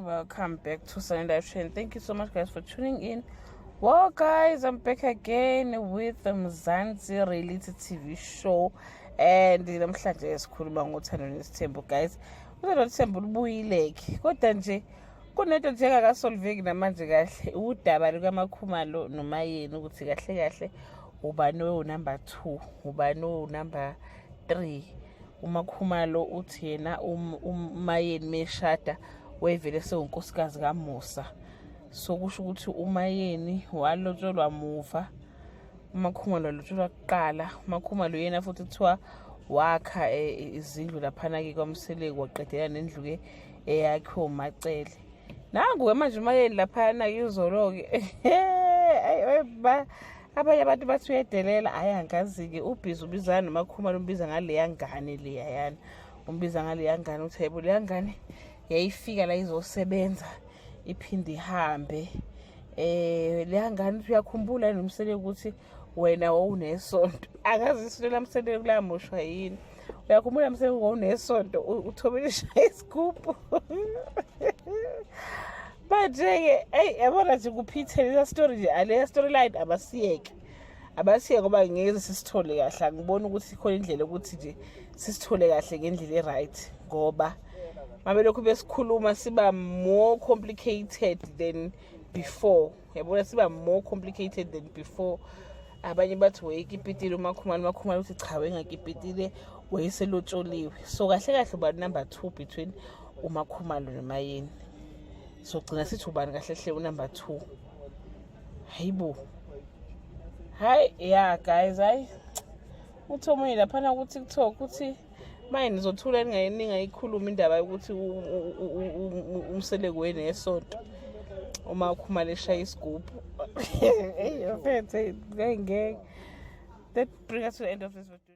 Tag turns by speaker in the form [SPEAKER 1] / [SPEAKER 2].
[SPEAKER 1] Welcome back to Sunny Live Trend. Thank you so much, guys, for tuning in. Well, guys, I'm back again with the Mzansi reality TV show, and namhlanje sikhuluma ngoThando Nesithembu, guys. UThando Nesithembu lubuyile-ke, kodwa nje kunento nje engakasolveki namanje kahle, udaba lukaMakhumalo noMayeni, ukuthi kahle kahle ubani owu-number 2, ubani owu-number 3. UMakhumalo uthi yena uMayeni meshada wayevele sewunkosikazi kaMusa, so kusho ukuthi uMayeni walotsholwa muva, uMakhumalo walotsholwa kuqala. UMakhumalo yena futhi kuthiwa wakha izindlu laphana-ke kwaMseleku, waqedela nendlu-ke eyakhiwe uMacele. Nangu-ke manje uMayeni laphana-ke izolo-ke, abanye abantu bathi uyedelela. Hhayi, angazi-ke, ubhizi ubizana noMakhumalo, umbiza ngaleya ngane leyayana, umbiza ngaleya ngane, uthi yebo, leya ngane yayifika la izosebenza iphinde ihambe. Leya ngane, uthi uyakhumbula noMseleku ukuthi wena wawunesonto? Angazi isonto laMseleku lamoshwa yini. Uyakhumbula, Mseleku, wawunesonto, uthobela ishaya isigubhu? Manje-ke, eyi, yabona nje kuphithene leya story nje, aleya storyline, abasiyeke, abasiyeke, ngoba ngeke sisithole kahle. Angiboni ukuthi ikhona indlela yokuthi nje sisithole kahle ngendlela e-right, ngoba mabe lokhu besikhuluma siba more complicated than before. Yabona, siba more complicated than before. Abanye bathi wayekipitile uMakhumalo, uMakhumalo uthi cha, wayengakipitile, wayeselotsholiwe. So kahle kahle ubani number 2 between uMakhumalo noMayeni? So gcina sithi ubani kahle hle unumber 2? Hayibo, hayi ya guys, hayi, uthi omunye laphana ku-TikTok uthi manje nizothula ningayikhuluma indaba yokuthi uMseleku wenesonto, uma uKhumalo eshaya isigubhu. Eyi, mfethu, ngeke. That bring us to the end of this video.